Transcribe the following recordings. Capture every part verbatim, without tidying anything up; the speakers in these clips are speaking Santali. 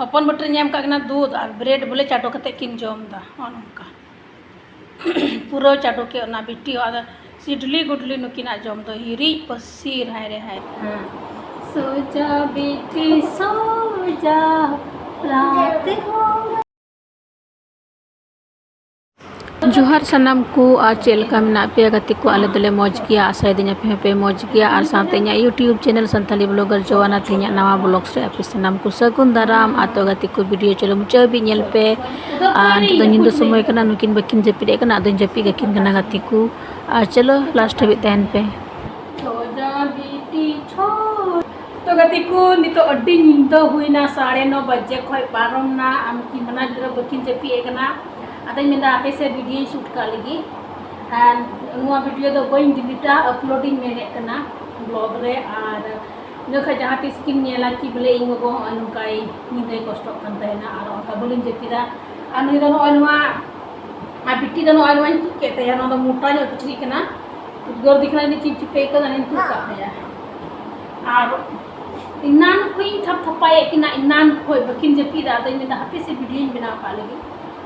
ᱦᱚᱯᱚᱱ ᱵᱤᱴᱤ ᱨᱤᱧ ᱮᱢ ᱠᱟᱜ ᱠᱤᱱᱟ ᱫᱩᱫᱷ ᱟᱨ ᱵᱨᱮᱰ ᱵᱚᱞᱮ ᱪᱟᱰᱚ ᱠᱟᱛᱮ ᱠᱤᱱ ᱡᱚᱢ ᱮᱫᱟ, ᱱᱚᱜᱼᱚ ᱱᱚᱝᱠᱟ᱾ ᱯᱩᱨᱟᱹ ᱪᱟᱰᱚ ᱠᱮᱫ ᱚᱱᱟ ᱵᱤᱴᱤ ᱦᱚᱸ᱾ ᱟᱫᱚ ᱥᱤᱰᱞᱤ ᱜᱩᱰᱞᱤ ᱱᱩᱠᱤᱱᱟᱜ ᱡᱚᱢ ᱫᱚ ᱦᱤᱨᱤᱡ ᱯᱟᱹᱥᱤᱨ, ᱦᱟᱭ ᱨᱮ ᱦᱟᱭ᱾ ᱦᱮᱸ᱾ ᱥᱳᱡᱟ ᱵᱤᱴᱤ ᱥᱳᱡᱟ, ᱨᱟᱛ ᱦᱚᱸ ᱡᱚᱦᱟᱨ ᱥᱟᱱᱟᱢ ᱠᱚ, ᱟᱨ ᱪᱮᱫ ᱞᱮᱠᱟ ᱢᱮᱱᱟᱜ ᱯᱮᱭᱟ ᱜᱟᱛᱮ ᱠᱚ? ᱟᱞᱮ ᱫᱚᱞᱮ ᱢᱚᱡᱽ ᱜᱮᱭᱟ, ᱟᱥᱟᱭᱮᱫᱟᱹᱧ ᱟᱯᱮ ᱦᱚᱸᱯᱮ ᱢᱚᱡᱽ ᱜᱮᱭᱟ᱾ ᱟᱨ ᱥᱟᱶᱛᱮ ᱤᱧᱟᱹᱜ YouTube channel ᱥᱟᱱᱛᱟᱞᱤ blogger ᱡᱚᱣᱟᱱᱟ ᱛᱮᱦᱮᱧᱟᱜ ᱱᱟᱣᱟ vlogs ᱨᱮ ᱟᱯᱮ ᱥᱟᱱᱟᱢ ᱠᱚ ᱥᱟᱹᱜᱩᱱ ᱫᱟᱨᱟᱢ᱾ ᱟᱨ ᱛᱚ ᱜᱟᱛᱮ ᱠᱚ, video ᱪᱚᱞᱚ ᱢᱩᱪᱟᱹᱫ ᱦᱟᱹᱵᱤᱡ ᱧᱮᱞ ᱯᱮ᱾ ᱟᱨ ᱱᱤᱛᱚᱜ ᱫᱚ ᱧᱤᱫᱟᱹ ᱥᱚᱢᱚᱭ ᱠᱟᱱᱟ, ᱱᱩᱠᱤᱱ ᱵᱟᱹᱠᱤᱱ ᱡᱟᱹᱯᱤᱫ ᱮᱫ ᱠᱟᱱᱟ, ᱟᱫᱚᱧ ᱡᱟᱹᱯᱤᱫ ᱠᱟᱹᱠᱤᱱ ᱠᱟᱱᱟ ᱜᱟᱛᱮ ᱠᱚ᱾ ᱟᱨ ᱪᱚᱞᱚ last ᱦᱟᱹᱵᱤᱡ ᱛᱟᱦᱮᱱ ᱯᱮ᱾ ᱥᱳᱡᱟ ᱵᱤᱴᱤ ᱪᱷᱳ ᱛᱚ ᱜᱟᱛᱮ ᱠᱚ, ᱱᱤᱛᱚᱜ ᱟᱹᱰᱤ ᱧᱤᱫᱟᱹ ᱦᱩᱭᱱᱟ, ᱥᱟᱲᱮ ᱱᱚ ᱵᱟᱡᱮ ᱠᱷᱚᱡ ᱯᱟᱨᱚᱢ ᱱᱟ᱾ ᱟᱨ ᱱᱩᱠᱤᱱ ᱵᱟᱱᱟᱨ ᱜᱤᱫᱽᱨᱟᱹ ᱵᱟᱹᱠᱤᱱ ᱡᱟᱹᱯᱤᱫ ᱮ ᱠᱟᱱᱟ᱾ ᱟᱫᱚᱧ ᱢᱮᱱᱫᱟ ᱦᱟᱯᱮ ᱥᱮ video ᱧ shoot ᱠᱟᱜ ᱞᱮᱜᱮ᱾ ᱟᱨ ᱱᱚᱣᱟ video ᱫᱚ ᱵᱟᱹᱧ delete ᱟ, upload ᱤᱧ ᱢᱮᱱᱮᱫ ᱠᱟᱱᱟ vlog ᱨᱮ᱾ ᱟᱨ ᱤᱱᱟᱹ ᱠᱷᱟᱡ ᱡᱟᱦᱟᱸ ᱛᱤᱥ ᱠᱤᱱ ᱧᱮᱞᱟ ᱠᱤ ᱵᱚᱞᱮ ᱤᱧ ᱜᱚᱜᱚ ᱦᱚᱸᱜᱼᱚᱭ ᱱᱚᱝᱠᱟᱭ ᱧᱤᱫᱟᱹᱭ ᱠᱚᱥᱴᱚᱜ ᱠᱟᱱ ᱛᱟᱦᱮᱱᱟ ᱟᱨ ᱚᱱᱠᱟ ᱵᱟᱹᱞᱤᱧ ᱡᱟᱹᱯᱤᱫᱟ᱾ ᱟᱨ ᱱᱩᱭ ᱫᱚ ᱱᱚᱜᱼᱚᱭ ᱱᱚᱣᱟ, ᱟᱨ ᱵᱤᱴᱤ ᱫᱚ ᱱᱚᱜᱼᱚᱭ ᱱᱚᱣᱟᱧ ᱛᱩᱫ ᱠᱮᱫ ᱛᱟᱭᱟ, ᱱᱚᱣᱟ ᱫᱚ ᱢᱚᱴᱟ ᱧᱚᱜ ᱠᱤᱪᱨᱤᱡ ᱠᱟᱱᱟ᱾ ᱩᱫᱽᱜᱟᱹᱨ ᱫᱤᱠᱷᱱᱟ ᱡᱩᱫᱤ ᱪᱤᱯ ᱪᱤᱯᱮ ᱟᱹᱭᱠᱟᱹᱣ ᱫᱟ, ᱱᱤᱧ ᱛᱩᱫ ᱠᱟᱜ ᱛᱟᱭᱟ᱾ ᱟᱨ ᱮᱱᱟᱱ ᱠᱷᱚᱡ ᱤᱧ ᱛᱷᱟᱯ ᱛᱷᱟᱯᱟᱭᱮᱫ ᱠᱤᱱᱟ, ᱮᱱᱟᱱ ᱠᱷᱚᱡ ᱵᱟᱹᱠᱤᱱ ᱡᱟᱹᱯᱤᱫᱟ᱾ ᱟᱫᱚᱧ ᱢᱮᱱᱫᱟ ᱦᱟᱯᱮ ᱥᱮ video ᱧ ᱵᱮᱱᱟᱣ ᱠᱟᱜ ᱞᱮᱜᱮ᱾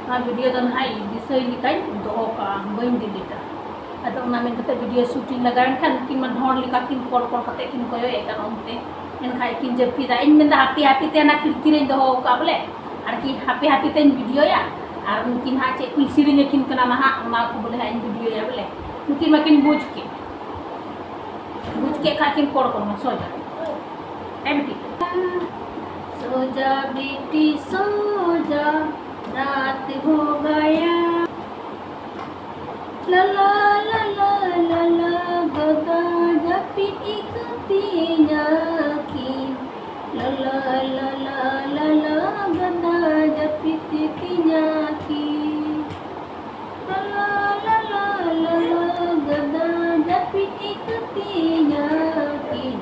ᱚᱱᱟ video ᱫᱚ ᱱᱟᱦᱟᱜ ᱤᱧ ᱫᱤᱥᱟᱹᱭ ᱞᱮᱠᱟᱧ ᱫᱚᱦᱚ ᱠᱟᱜᱼᱟ, ᱵᱟᱹᱧ delete ᱟ᱾ ᱟᱫᱚ ᱚᱱᱟ ᱢᱮᱱ ᱠᱟᱛᱮ video shoot ᱤᱧ ᱞᱟᱜᱟᱣᱮᱱ ᱠᱷᱟᱱ ᱩᱱᱠᱤᱱ ᱢᱟ ᱰᱷᱚᱸᱰ ᱞᱮᱠᱟ ᱠᱤᱱ ᱠᱚᱲ ᱠᱚᱲ ᱠᱟᱛᱮ ᱠᱤᱱ ᱠᱚᱭᱚᱜ ᱮᱫ ᱠᱟᱱ ᱚᱱᱛᱮ᱾ ᱢᱮᱱᱠᱷᱟᱡ ᱠᱤᱱ ᱡᱟᱹᱯᱤᱫᱟ᱾ ᱤᱧ ᱢᱮᱱᱫᱟ ᱦᱟᱯᱮ ᱦᱟᱯᱮ ᱛᱮ ᱚᱱᱟ ᱠᱷᱤᱲᱠᱤ ᱨᱮᱧ ᱫᱚᱦᱚ ᱠᱟᱜᱼᱟ ᱵᱚᱞᱮ, ᱟᱨᱠᱤ ᱦᱟᱯᱮ ᱦᱟᱯᱮ ᱛᱮᱧ video ᱭᱟ᱾ ᱟᱨ ᱩᱱᱠᱤᱱ ᱦᱟᱸᱜ ᱪᱮᱫ ᱠᱚᱧ ᱥᱮᱨᱮᱧ ᱟᱹᱠᱤᱱ ᱠᱟᱱᱟ ᱱᱟᱦᱟᱜ, ᱚᱱᱟ ᱠᱚ ᱵᱚᱞᱮ ᱦᱟᱸᱜ ᱤᱧ video ᱭᱟ ᱵᱚᱞᱮ᱾ ᱱᱩᱠᱤᱱ ᱢᱟᱠᱤᱱ ᱵᱩᱡᱽ ᱠᱮᱫ, ᱵᱩᱡᱽ ᱠᱮᱫ ᱠᱷᱟᱡ ᱠᱤᱱ ᱠᱚᱲ ᱠᱚᱲ ᱢᱟ ᱥᱚᱡᱟ᱾ ᱮ ᱵᱤᱴᱤ᱾ ᱥᱳᱡᱟ ᱵᱤᱴᱤ ᱥᱳᱡᱟ, ᱨᱟᱛ ᱦᱳ ᱜᱟᱭᱟ᱾ ᱞᱟᱞᱟ, ᱞᱟᱞᱟ, ᱞᱟᱞᱟ, ᱜᱟᱫᱟ ᱡᱟᱹᱯᱤᱫ ᱤᱠᱟᱹᱛᱤᱧᱟ ᱠᱤᱱ᱾ ᱞᱟᱞᱟ, ᱞᱟᱞᱟ, ᱞᱟᱞᱟ, ᱜᱟᱫᱟ ᱡᱟᱹᱯᱤᱫ ᱤᱠᱟᱹᱛᱤᱧᱟ ᱠᱤᱱ᱾ ᱞᱟᱞᱟ, ᱞᱟᱞᱟ, ᱞᱟᱞᱟ, ᱜᱟᱫᱟ ᱡᱟᱹᱯᱤᱫ ᱤᱠᱟᱹᱛᱤᱧᱟ ᱠᱤᱱ᱾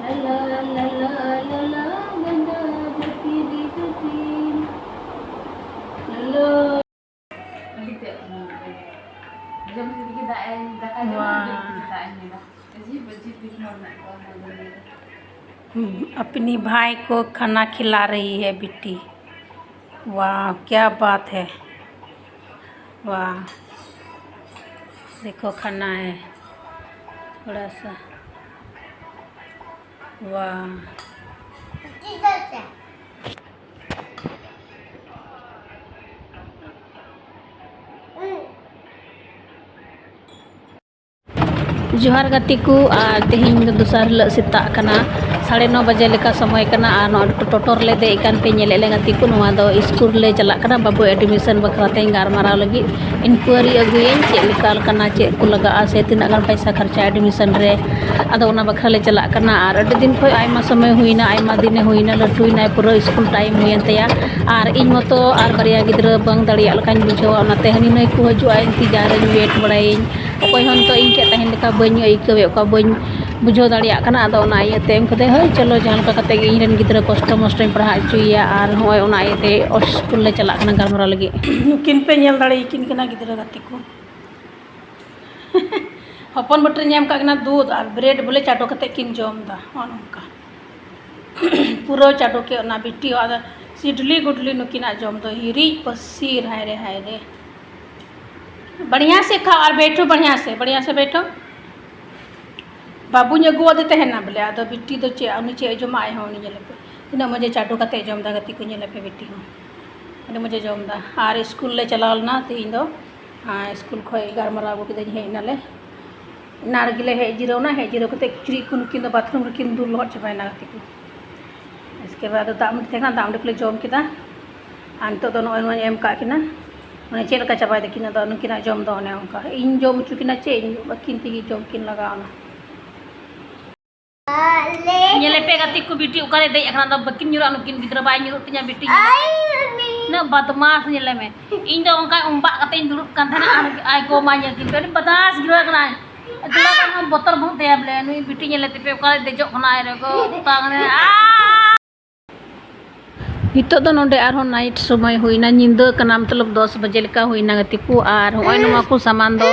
ᱞᱟᱞᱟ, ᱞᱟᱞᱟ, ᱞᱟᱞᱟ, ᱜᱟᱫᱟ ᱡᱟᱹᱯᱤᱫ ᱤᱠᱟᱹᱛᱤᱧᱟ᱾ ᱞᱟᱞᱟ᱾ ᱟᱹᱰᱤ ᱛᱮᱫ ᱢᱚᱡᱽ᱾ ᱡᱚᱢ ᱛᱮᱜᱮ ᱫᱟᱜ ᱮ, ᱫᱟᱠᱟ ᱡᱚᱢ ᱛᱮᱜᱮ ᱫᱟᱜ ᱮ ᱧᱩᱭᱟ᱾ ᱟᱹᱡᱤᱵ ᱟᱹᱡᱤᱵ ᱵᱤᱢᱟᱨ ᱢᱮᱱᱟᱜ ᱠᱚᱣᱟ ᱦᱚᱲᱢᱚ ᱨᱮ᱾ अपनी भाई को खाना खिला रही है बेटी। वाह, क्या बात है। वाह, देखो खाना है थोड़ा सा। वाह। ᱡᱚᱦᱟᱨ ᱜᱟᱛᱮ ᱠᱚ, ᱟᱨ ᱛᱮᱦᱮᱧ ᱫᱚ ᱫᱚᱥᱟᱨ ᱦᱤᱞᱳᱜ ᱥᱮᱛᱟᱜ ᱠᱟᱱᱟ, ᱥᱟᱲᱮ ᱱᱚ ᱵᱟᱡᱮ ᱞᱮᱠᱟ ᱥᱚᱢᱚᱭ ᱠᱟᱱᱟ᱾ ᱟᱨ ᱱᱚᱜᱼᱚᱭ ᱴᱳᱴᱳ ᱨᱮᱞᱮ ᱫᱮᱡ ᱟᱠᱟᱱ ᱯᱮ ᱧᱮᱞᱮᱫ ᱞᱮ ᱜᱟᱛᱮ ᱠᱚ, ᱱᱚᱣᱟ ᱫᱚ ᱥᱠᱩᱞ ᱞᱮ ᱪᱟᱞᱟᱜ ᱠᱟᱱᱟ ᱵᱟᱹᱵᱩ ᱮᱰᱢᱤᱥᱚᱱ ᱵᱟᱠᱷᱨᱟ ᱛᱮᱧ ᱜᱟᱞᱢᱟᱨᱟᱣ ᱞᱟᱹᱜᱤᱫ᱾ ᱤᱱᱠᱩᱭᱟᱨᱤ ᱟᱹᱜᱩᱭᱟᱹᱧ ᱪᱮᱫ ᱞᱮᱠᱟ ᱠᱟᱱᱟ, ᱪᱮᱫ ᱠᱚ ᱞᱟᱜᱟᱜᱼᱟ, ᱥᱮ ᱛᱤᱱᱟᱹᱜ ᱜᱟᱱ ᱯᱚᱭᱥᱟ ᱠᱷᱚᱨᱪᱟ ᱮᱰᱢᱤᱥᱚᱱ ᱨᱮ᱾ ᱟᱫᱚ ᱚᱱᱟ ᱵᱟᱠᱷᱨᱟ ᱞᱮ ᱪᱟᱞᱟᱜ ᱠᱟᱱᱟ᱾ ᱟᱨ ᱟᱹᱰᱤ ᱫᱤᱱ ᱠᱷᱚᱱ, ᱟᱭᱢᱟ ᱥᱚᱢᱚᱭ ᱦᱩᱭᱱᱟ, ᱟᱭᱢᱟ ᱫᱤᱱᱮ ᱦᱩᱭᱱᱟ, ᱞᱟᱹᱴᱩᱭᱮᱱᱟᱭ, ᱯᱩᱨᱟᱹ ᱥᱠᱩᱞ ᱴᱟᱭᱤᱢ ᱦᱩᱭᱮᱱ ᱛᱟᱭᱟ᱾ ᱟᱨ ᱤᱧ ᱢᱚᱛᱚ ᱟᱨ ᱵᱟᱨᱭᱟ ᱜᱤᱫᱽᱨᱟᱹ ᱵᱟᱝ ᱫᱟᱲᱮᱭᱟᱜ ᱞᱮᱠᱟᱧ ᱵᱩᱡᱷᱟᱹᱣᱟ, ᱚᱱᱟᱛᱮ ᱦᱟᱹᱱᱤ ᱱᱟᱹᱭ ᱠᱚ ᱦᱤᱡᱩᱜᱼᱟ, ᱤᱧ ᱛᱤᱡᱟᱨᱤᱧ ᱣᱮᱴ ᱵᱟᱲᱟᱭᱟᱹᱧ᱾ ᱚᱠᱚᱭ ᱦᱚᱸ ᱱᱤᱛᱚᱜ ᱤᱧ ᱴᱷᱮᱱ ᱛᱟᱦᱮᱱ ᱞᱮᱠᱟ ᱵᱟᱹᱧ ᱟᱹᱭᱠᱟᱹᱣᱮᱫ ᱠᱚᱣᱟ, ᱵᱟᱹᱧ ᱵᱩᱡᱷᱟᱹᱣ ᱫᱟᱲᱮᱭᱟᱜ ᱠᱟᱱᱟ᱾ ᱟᱫᱚ ᱚᱱᱟ ᱤᱭᱟᱹᱛᱮ ᱤᱧ ᱠᱚᱫᱚ, ᱦᱳᱭ ᱪᱚᱞᱚ, ᱡᱟᱦᱟᱸ ᱞᱮᱠᱟ ᱠᱟᱛᱮ ᱜᱮ ᱤᱧ ᱨᱮᱱ ᱜᱤᱫᱽᱨᱟᱹ ᱠᱚᱥᱴᱚ ᱢᱚᱥᱴᱚᱧ ᱯᱟᱲᱦᱟᱣ ᱦᱚᱪᱚᱭᱮᱭᱟ᱾ ᱟᱨ ᱱᱚᱜᱼᱚᱭ ᱚᱱᱟ ᱤᱭᱟᱹᱛᱮ ᱥᱠᱩᱞ ᱞᱮ ᱪᱟᱞᱟᱜ ᱠᱟᱱᱟ ᱜᱟᱞᱢᱟᱨᱟᱣ ᱞᱟᱹᱜᱤᱫ᱾ ᱱᱩᱠᱤᱱ ᱯᱮ ᱧᱮᱞ ᱫᱟᱲᱮᱭᱟᱠᱤᱱ ᱠᱟᱱᱟ ᱜᱤᱫᱽᱨᱟᱹ ᱜᱟᱛᱮ ᱠᱚ᱾ ᱦᱚᱯᱚᱱ ᱵᱟᱹᱴᱤ ᱨᱮᱧ ᱮᱢ ᱠᱟᱜ ᱠᱤᱱᱟ ᱫᱩᱫᱷ ᱟᱨ ᱵᱨᱮᱰ ᱵᱚᱞᱮ ᱪᱟᱰᱚ ᱠᱟᱛᱮ ᱠᱤᱱ ᱡᱚᱢ ᱮᱫᱟ, ᱱᱚᱜᱼᱚ ᱱᱚᱝᱠᱟ᱾ ᱯᱩᱨᱟᱹ ᱪᱟᱰᱚ ᱠᱮᱫ ᱚᱱᱟ ᱵᱤᱴᱤ ᱦᱚᱸ, ᱟᱫᱚ ᱥᱤᱰᱞᱤ ᱜᱩᱰᱞᱤ ᱱᱩᱠᱤᱱᱟᱜ ᱡᱚᱢ ᱫᱚ ᱦᱤᱨᱤᱡ ᱯᱟᱹᱥᱤᱨ, ᱦᱟᱭ ᱨᱮ ᱦᱟᱭ ᱨᱮ᱾ बढ़िया से खाओ और बैठो, बढ़िया से, बढ़िया से बैठो। ᱵᱟᱹᱵᱩᱧ ᱟᱹᱜᱩᱣᱟᱫᱮ ᱛᱟᱦᱮᱱᱟ ᱵᱚᱞᱮ, ᱟᱫᱚ ᱵᱤᱴᱤ ᱫᱚ ᱪᱮᱫ, ᱩᱱᱤ ᱪᱮᱫ ᱮ ᱡᱚᱢᱟ, ᱟᱡ ᱦᱚᱸ ᱩᱱᱤ ᱧᱮᱞᱮᱯᱮ᱾ ᱛᱤᱱᱟᱹᱜ ᱢᱚᱡᱮ ᱪᱟᱰᱚ ᱠᱟᱛᱮ ᱡᱚᱢ ᱮᱫᱟ, ᱜᱟᱛᱮ ᱠᱚ ᱧᱮᱞᱮᱯᱮ, ᱵᱤᱴᱤ ᱦᱚᱸ ᱟᱹᱰᱤ ᱢᱚᱡᱮ ᱡᱚᱢ ᱮᱫᱟ᱾ ᱟᱨ ᱥᱠᱩᱞ ᱞᱮ ᱪᱟᱞᱟᱣ ᱞᱮᱱᱟ ᱛᱮᱦᱮᱧ ᱫᱚ, ᱟᱨ ᱥᱠᱩᱞ ᱠᱷᱚᱡ ᱜᱟᱞᱢᱟᱨᱟᱣ ᱟᱹᱜᱩ ᱠᱤᱫᱟᱹᱧ, ᱦᱮᱡ ᱮᱱᱟᱞᱮ᱾ ᱚᱱᱟ ᱨᱮᱜᱮ ᱞᱮ ᱦᱮᱡ ᱡᱤᱨᱟᱹᱣ ᱮᱱᱟ, ᱦᱮᱡ ᱡᱤᱨᱟᱹᱣ ᱠᱟᱛᱮ ᱠᱤᱪᱨᱤᱡ ᱠᱚ ᱱᱩᱠᱤᱱ ᱫᱚ ᱵᱟᱛᱷᱨᱩᱢ ᱨᱮᱠᱤᱱ ᱫᱩᱞ ᱞᱚᱦᱚᱫ ᱪᱟᱵᱟᱭᱮᱱᱟ ᱜᱟᱛᱮ ᱠᱚ᱾ ᱤᱥᱠᱮ ᱵᱟᱫ ᱫᱟᱜ ᱢᱟᱹᱰᱤ ᱛᱟᱦᱮᱸ ᱠᱟᱱᱟ, ᱫᱟᱜ ᱢᱟᱹᱰᱤ ᱠᱚᱞᱮ ᱡᱚᱢ ᱠᱮᱫᱟ᱾ ᱟᱨ ᱱᱤᱛᱚᱜ ᱫᱚ ᱱᱚᱜᱼᱚᱭ ᱱᱚᱣᱟᱧ ᱮᱢ ᱠᱟᱜ ᱠᱤᱱᱟ, ᱢᱟᱱᱮ ᱪᱮᱫ ᱞᱮᱠᱟ ᱪᱟᱵᱟᱭ ᱫᱟᱠᱤᱱ, ᱟᱫᱚ ᱱᱩᱠᱤᱱᱟᱜ ᱡᱚᱢ ᱫᱚ ᱚᱱᱮ ᱚᱱᱠᱟ᱾ ᱤᱧ ᱡᱚᱢ ᱦᱚᱪᱚ ᱠᱤᱱᱟ ᱪᱮᱫ, ᱤᱧ ᱟᱹᱠᱤᱱ ᱛᱮᱜᱮ ᱡᱚᱢ ᱠᱤᱱ ᱞᱟᱜᱟᱣ ᱮᱱᱟ᱾ ᱧᱮᱞᱮ ᱯᱮ ᱜᱟᱛᱮ ᱠᱚ, ᱵᱤᱴᱤ ᱚᱠᱟᱨᱮ ᱫᱮᱡ ᱟᱠᱟᱱᱟ, ᱟᱫᱚ ᱵᱟᱹᱠᱤᱱ ᱧᱩᱨᱩᱜᱼᱟ ᱱᱩᱠᱤᱱ ᱜᱤᱫᱽᱨᱟᱹ, ᱵᱟᱭ ᱧᱩᱨᱩᱜ ᱛᱤᱧᱟ ᱵᱤᱴᱤ᱾ ᱧᱮᱞᱮ ᱯᱮ᱾ ᱩᱱᱟᱹᱜ ᱵᱟᱫᱢᱟᱥ ᱧᱮᱞᱮ ᱢᱮ᱾ ᱤᱧ ᱫᱚ ᱚᱱᱠᱟ ᱚᱢᱵᱟᱜ ᱠᱟᱛᱮ ᱤᱧ ᱫᱩᱲᱩᱵ ᱠᱟᱱ ᱛᱟᱦᱮᱱᱟ, ᱟᱨ ᱟᱭ ᱜᱚ ᱢᱟ ᱧᱮᱞ ᱠᱤᱱ ᱯᱮ, ᱟᱹᱰᱤ ᱵᱟᱫᱢᱟᱥ ᱜᱤᱫᱽᱨᱟᱹ ᱠᱟᱱᱟᱭ᱾ ᱛᱷᱚᱲᱟ ᱜᱟᱱ ᱦᱚᱸ ᱵᱚᱛᱚᱨ ᱵᱟᱹᱱᱩᱜ ᱛᱟᱭᱟ ᱵᱚᱞᱮ, ᱱᱩᱭ ᱵᱤᱴᱤ ᱧᱮᱞᱮ ᱛᱮᱯᱮ ᱚᱠᱟᱨᱮ ᱫᱮᱡᱚᱜ ᱠᱟᱱᱟᱭ ᱨᱮ ᱜᱚ, ᱚᱠᱟ ᱠᱟᱱᱟᱭ, ᱟᱭ᱾ ᱱᱤᱛᱚᱜ ᱫᱚ ᱱᱚᱰᱮ ᱟᱨᱦᱚᱸ ᱱᱟᱭᱤᱴ ᱥᱚᱢᱚᱭ ᱦᱩᱭᱱᱟ, ᱧᱤᱫᱟᱹ ᱠᱟᱱᱟ, ᱢᱚᱛᱞᱚᱵ ᱫᱚᱥ ᱵᱟᱡᱮ ᱞᱮᱠᱟ ᱦᱩᱭᱱᱟ ᱜᱟᱛᱮ ᱠᱚ᱾ ᱟᱨ ᱦᱚᱸᱜᱼᱚᱭ ᱱᱚᱣᱟ ᱠᱚ ᱥᱟᱢᱟᱱ ᱫᱚ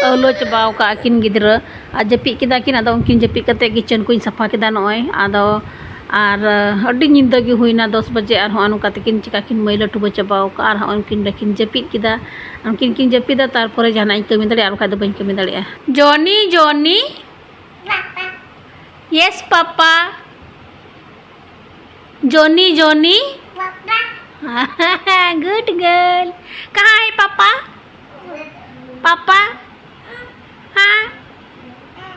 ᱟᱹᱣᱞᱟᱹ ᱪᱟᱵᱟᱣ ᱠᱟᱜᱼᱟ ᱠᱤᱱ ᱜᱤᱫᱽᱨᱟᱹ᱾ ᱟᱨ ᱡᱟᱹᱯᱤᱫ ᱠᱮᱫᱟ ᱠᱤᱱ, ᱟᱫᱚ ᱩᱱᱠᱤᱱ ᱡᱟᱹᱯᱤᱫ ᱠᱟᱛᱮ ᱠᱤᱪᱮᱱ ᱠᱚᱧ ᱥᱟᱯᱷᱟ ᱠᱮᱫᱟ ᱱᱚᱜᱼᱚᱭ᱾ ᱟᱫᱚ ᱟᱨ ᱟᱹᱰᱤ ᱧᱤᱫᱟᱹ ᱜᱮ ᱦᱩᱭᱱᱟ, ᱫᱚᱥ ᱵᱟᱡᱮ, ᱟᱨ ᱦᱚᱸᱜᱼᱚ ᱱᱚᱝᱠᱟ ᱛᱮᱠᱤᱱ ᱪᱤᱠᱟ ᱠᱤᱱ ᱢᱟᱹᱭᱞᱟᱹ ᱴᱩᱵᱟᱹ ᱪᱟᱵᱟᱣ ᱠᱟᱜᱼᱟ᱾ ᱟᱨ ᱦᱚᱸᱜᱼᱚᱭ ᱩᱱᱠᱤᱱ ᱫᱚᱠᱤᱱ ᱡᱟᱹᱯᱤᱫ ᱠᱮᱫᱟ᱾ ᱩᱱᱠᱤᱱ ᱠᱤᱱ ᱡᱟᱹᱯᱤᱫᱟ, ᱛᱟᱨᱯᱚᱨᱮ ᱡᱟᱦᱟᱱᱟᱜ ᱤᱧ ᱠᱟᱹᱢᱤ ᱫᱟᱲᱮᱭᱟᱜᱼᱟ, ᱟᱨ ᱵᱟᱠᱷᱟᱡ ᱫᱚ ᱵᱟᱹᱧ ᱠᱟᱹᱢᱤ ᱫᱟᱲᱮᱭᱟᱜᱼᱟ᱾ ᱡᱚᱱᱤ, ᱡᱚᱱᱤ᱾ Yes, Papa. Johnny, Johnny. Good girl. कहाँ है पापा? पापा? हाँ?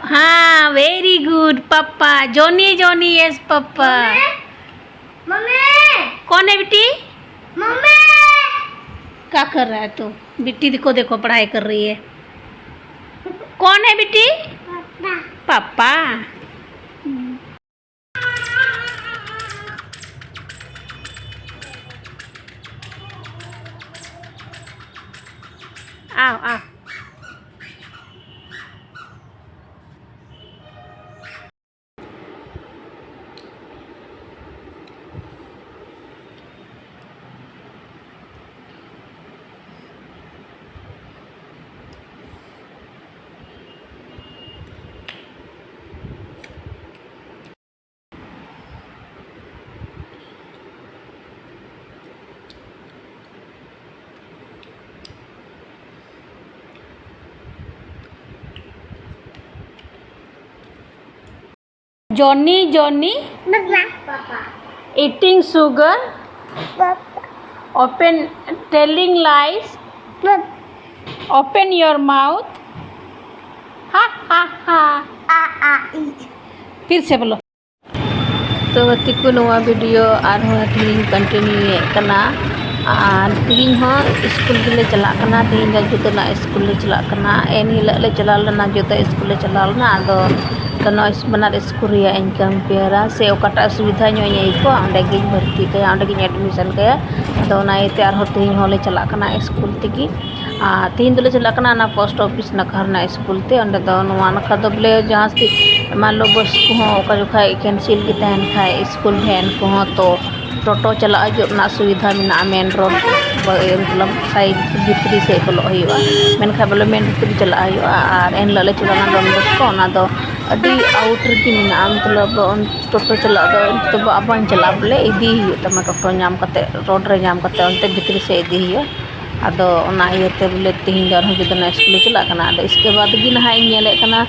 हाँ, very good, पापा. Johnny, Johnny, yes, पापा. मम्मी। कौन है बेटी? मम्मी। क्या कर रहा है तू? बेटी को देखो, पढ़ाई कर रही है। कौन है बेटी? पापा। पापा। आओ, आओ। Johnny, Johnny, पापा। Eating sugar, पापा। Open, telling lies, पापा। Open your mouth, हा हा हा। आ आ ई। फिर से बोलो। तो ᱜᱟᱛᱮ ᱠᱚ, ᱱᱚᱣᱟ video ᱟᱨᱦᱚᱸ ᱛᱮᱦᱮᱧ continue ᱮᱫ ᱠᱟᱱᱟ᱾ ᱟᱨ ᱛᱮᱦᱮᱧ ᱦᱚᱸ ᱥᱠᱩᱞ ᱜᱮᱞᱮ ᱪᱟᱞᱟᱜ ᱠᱟᱱᱟ᱾ ᱛᱮᱦᱮᱧ ᱫᱚ ᱡᱩᱫᱟᱹᱱᱟᱜ ᱥᱠᱩᱞ ᱞᱮ ᱪᱟᱞᱟᱜ ᱠᱟᱱᱟ᱾ ᱮᱱ ᱦᱤᱞᱳᱜ ᱞᱮ ᱪᱟᱞᱟᱣ ᱞᱮᱱᱟ, ᱡᱩᱫᱟᱹ ᱥᱠᱩᱞ ᱞᱮ ᱪᱟᱞᱟᱣ ᱞᱮᱱᱟ᱾ ᱟᱫᱚ ᱱᱚᱣᱟ ᱵᱟᱱᱟᱨ ᱥᱠᱩᱞ ᱨᱮᱭᱟᱜ ᱤᱧ compare ᱟ, ᱥᱮ ᱚᱠᱟᱴᱟᱜ ᱥᱩᱵᱤᱫᱷᱟ ᱧᱚᱜ ᱤᱧ ᱟᱹᱭᱠᱟᱹᱣᱟ, ᱚᱸᱰᱮ ᱜᱤᱧ ᱵᱷᱚᱨᱛᱤ ᱠᱟᱭᱟ, ᱚᱸᱰᱮ ᱜᱤᱧ admission ᱠᱟᱭᱟ᱾ ᱟᱫᱚ ᱚᱱᱟ ᱤᱭᱟᱹᱛᱮ ᱟᱨᱦᱚᱸ ᱛᱮᱦᱮᱧ ᱦᱚᱸᱞᱮ ᱪᱟᱞᱟᱜ ᱠᱟᱱᱟ ᱥᱠᱩᱞ ᱛᱮᱜᱮ᱾ ᱟᱨ ᱛᱮᱦᱮᱧ ᱫᱚᱞᱮ ᱪᱟᱞᱟᱜ ᱠᱟᱱᱟ ᱚᱱᱟ post office ᱱᱟᱠᱷᱟ ᱨᱮᱱᱟᱜ ᱥᱠᱩᱞ ᱛᱮ᱾ ᱚᱸᱰᱮ ᱫᱚ ᱱᱚᱣᱟ ᱱᱟᱠᱷᱟ ᱫᱚ ᱵᱚᱞᱮ ᱡᱟᱦᱟᱸ ᱥᱮᱫ ᱢᱟᱱ ᱞᱚ ᱵᱟᱥ ᱠᱚᱦᱚᱸ ᱚᱠᱟ ᱡᱚᱠᱷᱟᱡ cancel ᱜᱮ ᱛᱟᱦᱮᱱ ᱠᱷᱟᱡ, ᱥᱠᱩᱞ ᱵᱷᱮᱱ ᱠᱚᱦᱚᱸ, ᱛᱚ ᱴᱳᱴᱳ ᱪᱟᱞᱟᱜ ᱦᱤᱡᱩᱜ ᱨᱮᱱᱟᱜ ᱥᱩᱵᱤᱫᱷᱟ ᱢᱮᱱᱟᱜᱼᱟ main road᱾ ᱢᱚᱛᱞᱚᱵ ᱥᱟᱭᱤᱰ ᱵᱷᱤᱛᱨᱤ ᱥᱮᱫ ᱵᱚᱞᱚᱜ ᱦᱩᱭᱩᱜᱼᱟ᱾ ᱢᱮᱱᱠᱷᱟᱱ ᱵᱚᱞᱮ ᱢᱮᱱ ᱵᱷᱤᱛᱨᱤ ᱪᱟᱞᱟᱜ ᱦᱩᱭᱩᱜᱼᱟ᱾ ᱟᱨ ᱮᱱ ᱦᱤᱞᱳᱜ ᱞᱮ ᱪᱟᱞᱟᱣ ᱞᱮᱱᱟ ᱰᱚᱱ ᱵᱚᱥᱠᱳ, ᱚᱱᱟ ᱫᱚ ᱟᱹᱰᱤ ᱟᱣᱩᱴ ᱨᱮᱜᱮ ᱢᱮᱱᱟᱜᱼᱟ᱾ ᱢᱚᱛᱞᱚᱵ ᱴᱳᱴᱳ ᱪᱟᱞᱟᱜ ᱫᱚ ᱛᱚᱵᱮ ᱟᱵᱚᱧ ᱪᱟᱞᱟᱜᱼᱟ, ᱵᱚᱞᱮ ᱤᱫᱤ ᱦᱩᱭᱩᱜ ᱛᱟᱢᱟ, ᱴᱳᱴᱳ ᱧᱟᱢ ᱠᱟᱛᱮ, ᱨᱳᱰ ᱨᱮ ᱧᱟᱢ ᱠᱟᱛᱮ ᱚᱱᱛᱮ ᱵᱷᱤᱛᱨᱤ ᱥᱮᱫ ᱤᱫᱤ ᱦᱩᱭᱩᱜᱼᱟ᱾ ᱟᱫᱚ ᱚᱱᱟ ᱤᱭᱟᱹᱛᱮ ᱵᱚᱞᱮ ᱛᱮᱦᱮᱧ ᱫᱚ ᱟᱨᱦᱚᱸ ᱡᱩᱫᱟᱹ ᱱᱟᱜ ᱥᱠᱩᱞ ᱞᱮ ᱪᱟᱞᱟᱜ ᱠᱟᱱᱟ᱾ ᱟᱫᱚ ᱤᱥᱠᱮ ᱵᱟᱫᱽ ᱜᱮ ᱱᱟᱦᱟᱜ ᱤᱧ ᱧᱮᱞᱮᱫ ᱠᱟᱱᱟ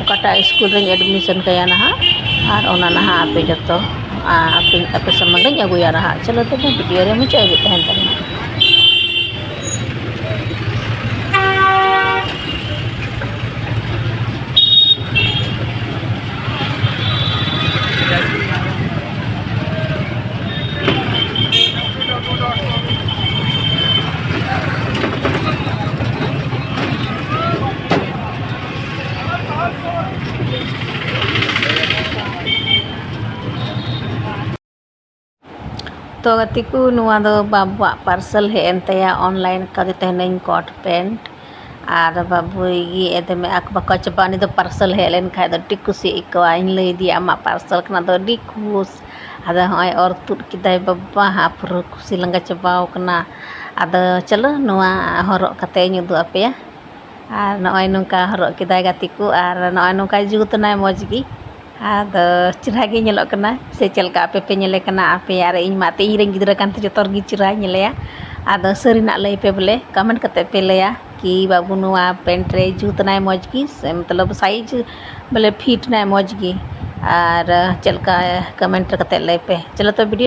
ᱚᱠᱟᱴᱟᱜ ᱥᱠᱩᱞ ᱨᱮᱧ ᱮᱰᱢᱤᱥᱚᱱ ᱠᱟᱭᱟ ᱱᱟᱦᱟᱜ, ᱟᱨ ᱚᱱᱟ ᱱᱟᱦᱟᱜ ᱟᱯᱮ ᱡᱚᱛᱚ, ᱟᱨ ᱟᱯᱮ, ᱟᱯᱮ ᱥᱟᱢᱟᱝ ᱨᱤᱧ ᱟᱹᱜᱩᱭᱟ ᱱᱟᱦᱟᱜ᱾ ᱪᱚᱞᱚ ᱛᱚᱵᱮ ᱵᱷᱤᱰᱤᱭᱳ ᱨᱮ ᱢᱩᱪᱟᱹᱫ ᱦᱟᱹᱵᱤᱡ ᱛᱟᱦᱮᱱ ᱛᱟᱵᱚᱱᱟ᱾ ᱛᱚ ᱜᱟᱛᱮ ᱠᱚ, ᱱᱚᱣᱟ ᱫᱚ ᱵᱟᱹᱵᱩᱣᱟᱜ ᱯᱟᱨᱥᱮᱞ ᱦᱮᱡ ᱮᱱ ᱛᱟᱭᱟ, ᱚᱱᱞᱟᱭᱤᱱ ᱠᱟᱫᱮ ᱛᱟᱦᱮᱱᱟᱹᱧ ᱠᱳᱴ ᱯᱮᱱᱴ᱾ ᱟᱨ ᱵᱟᱹᱵᱩᱭ ᱜᱮ ᱮᱫᱮᱢᱮ ᱟᱠ ᱵᱟᱠᱚ ᱪᱟᱵᱟ, ᱩᱱᱤ ᱫᱚ ᱯᱟᱨᱥᱮᱞ ᱦᱮᱡ ᱞᱮᱱ ᱠᱷᱟᱡ ᱫᱚ ᱟᱹᱰᱤ ᱠᱩᱥᱤ ᱟᱹᱭᱠᱟᱹᱣᱟ᱾ ᱤᱧ ᱞᱟᱹᱭ ᱟᱫᱮᱭᱟ, "ᱟᱢᱟᱜ ᱯᱟᱨᱥᱮᱞ ᱠᱟᱱᱟ", ᱫᱚ ᱟᱹᱰᱤ ᱠᱷᱩᱥ᱾ ᱟᱫᱚ ᱦᱚᱸᱜᱼᱚᱭ ᱚᱨ ᱛᱩᱫ ᱠᱮᱫᱟᱭ ᱵᱟᱵᱟ, ᱦᱟᱸᱜ ᱯᱩᱨᱟᱹ ᱠᱩᱥᱤ ᱞᱟᱸᱜᱟ ᱪᱟᱵᱟᱣ ᱠᱟᱱᱟ᱾ ᱟᱫᱚ ᱪᱚᱞᱚ, ᱱᱚᱣᱟ ᱦᱚᱨᱚᱜ ᱠᱟᱛᱮ ᱤᱧ ᱩᱫᱩᱜ ᱟᱯᱮᱭᱟ᱾ ᱟᱨ ᱱᱚᱜᱼᱚᱭ ᱱᱚᱝᱠᱟ ᱦᱚᱨᱚᱜ ᱠᱮᱫᱟᱭ ᱜᱟᱛᱮ ᱠᱚ, ᱟᱨ ᱱᱚᱜᱼᱚᱭ ᱱᱚᱝᱠᱟᱭ ᱡᱩᱛ ᱮᱱᱟᱭ ᱢᱚᱡᱽ ᱜᱮ᱾ ᱟᱫᱚ ᱪᱮᱦᱨᱟ ᱜᱮ ᱧᱮᱞᱚᱜ ᱠᱟᱱᱟ, ᱥᱮ ᱪᱮᱫ ᱞᱮᱠᱟ ᱟᱯᱮ ᱯᱮ ᱧᱮᱞᱮ ᱠᱟᱱᱟ? ᱟᱯᱮ ᱟᱨ ᱤᱧ ᱢᱟ ᱮᱱᱛᱮ ᱤᱧ ᱨᱮᱱ ᱜᱤᱫᱽᱨᱟᱹ ᱠᱟᱱᱛᱮ ᱡᱚᱛᱚ ᱨᱮᱜᱮ ᱪᱮᱦᱨᱟᱭ ᱧᱮᱞᱮᱭᱟ᱾ ᱟᱫᱚ ᱥᱟᱹᱨᱤᱱᱟᱜ ᱞᱟᱹᱭ ᱯᱮ ᱵᱚᱞᱮ, ᱠᱚᱢᱮᱱᱴ ᱠᱟᱛᱮ ᱯᱮ ᱞᱟᱹᱭᱟ ᱠᱤ ᱵᱟᱹᱵᱩ ᱱᱚᱣᱟ ᱯᱮᱱᱴ ᱨᱮ ᱡᱩᱛ ᱮᱱᱟᱭ ᱢᱚᱡᱽ ᱜᱮ, ᱥᱮ ᱢᱚᱛᱞᱚᱵ ᱥᱟᱭᱤᱡᱽ ᱵᱚᱞᱮ ᱯᱷᱤᱴ ᱮᱱᱟᱭ ᱢᱚᱡᱽ ᱜᱮ, ᱟᱨ ᱪᱮᱫ ᱞᱮᱠᱟ ᱠᱚᱢᱮᱱᱴ ᱠᱟᱛᱮ ᱞᱟᱹᱭ ᱯᱮ᱾ ᱪᱚᱞᱚ ᱛᱚ ᱵᱷᱤᱰᱤᱭᱳ